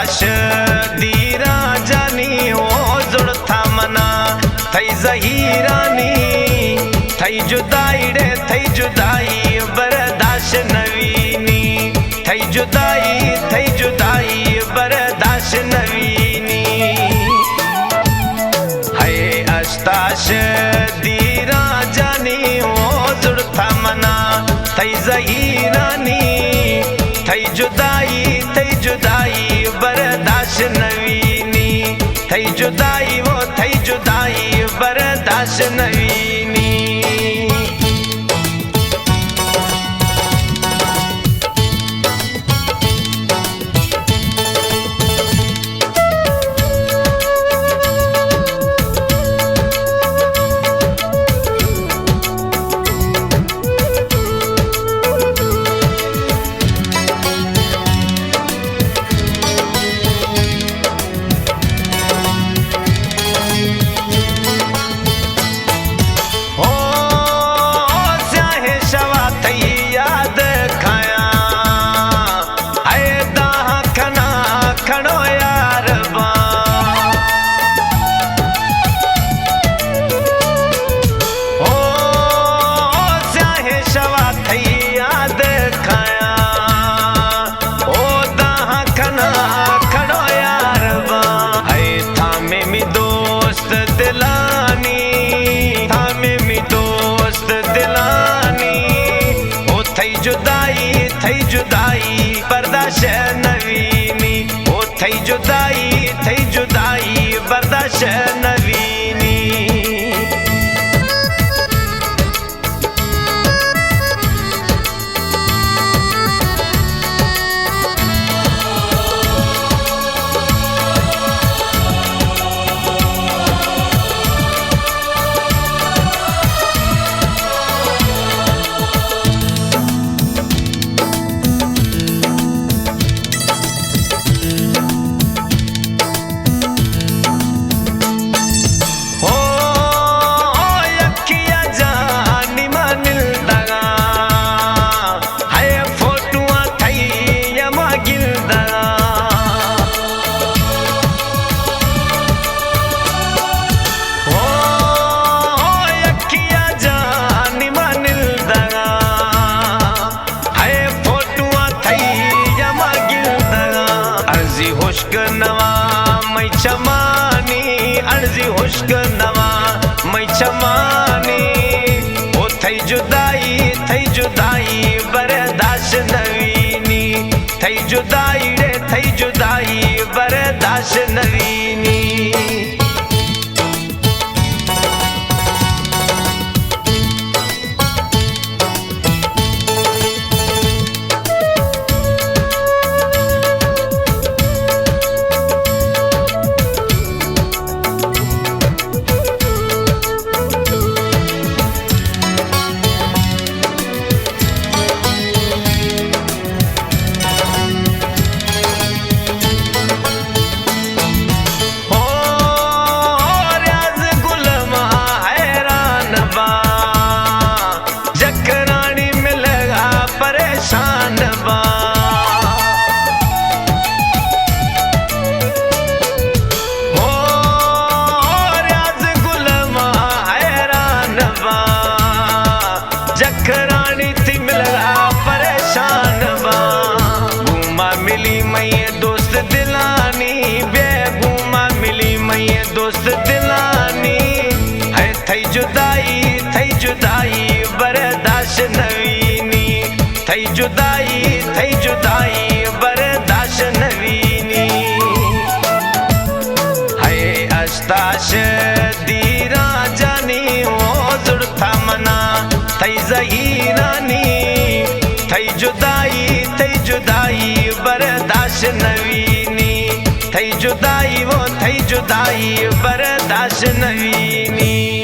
دیراں جانی او زڑتا منا، تئی زہیرانی، تئی جدائی ڑے، تئی جدائی برداشت نوینی، تئی جدائی، تئی جدائی برداشت نوینی۔ ہے اشتاش دیراں جانی او زڑتا منا، تئی زہیرانی، تئی جدائی، تئی جدائی برداشت نوینی، تئی جدائی او تئی جدائی برداشت نوینی۔ او سیاہیں شوا تئی یاد کھایاں، اے داں کھنا کھڑو یار باں۔ او سیاہیں شوا تئی یاد کھایاں، او داں کھنا کھڑو یار باں۔ اے تھامے می دوست دلانی، تھامے می دوست دلانی، او تھئی جدائی، تھئی جدائی برداشت نوینی، او تھئی جدائی، تھئی جدائی برداشت نوینی۔ او یکیا جانی ما نلدگاں، ہے فوٹواں تھئی ہما گلدگاں۔ او یکیا جانی ما نلدگاں، ہے فوٹواں تھئی ہما گلدگاں۔ ارزی ہشک نواں مئی چمانی، ارزی ہشک نواں مئی چمانی۔ او تھئی جدائی، تھئی جدائی برداشت نوینی، تھئی جدائی ڑے، تھئی جدائی برداشت نوینی۔ او ریاض گل ما حیران باں، جکرانی ملگا پریشان باں۔ او ریاض گل ما حیران باں، جکرانی تئی ملگا پریشان باں۔ گوما ملی مئی دوست دلانی، بے گوما ملی مئی دوست دلانی۔ ہے تھئی جدائی، تھئی جدائی برداشت نوینی، تھئی جدائی، تھئی جدائی برداشت نوینی۔ ہے اشتاش دیراں جانی او زڑتا منا، تھئی زہیرانی، تھئی جدائی، تھئی جدائی برداشت نوینی، تھئی جدائی او تھئی جدائی برداشت نوینی۔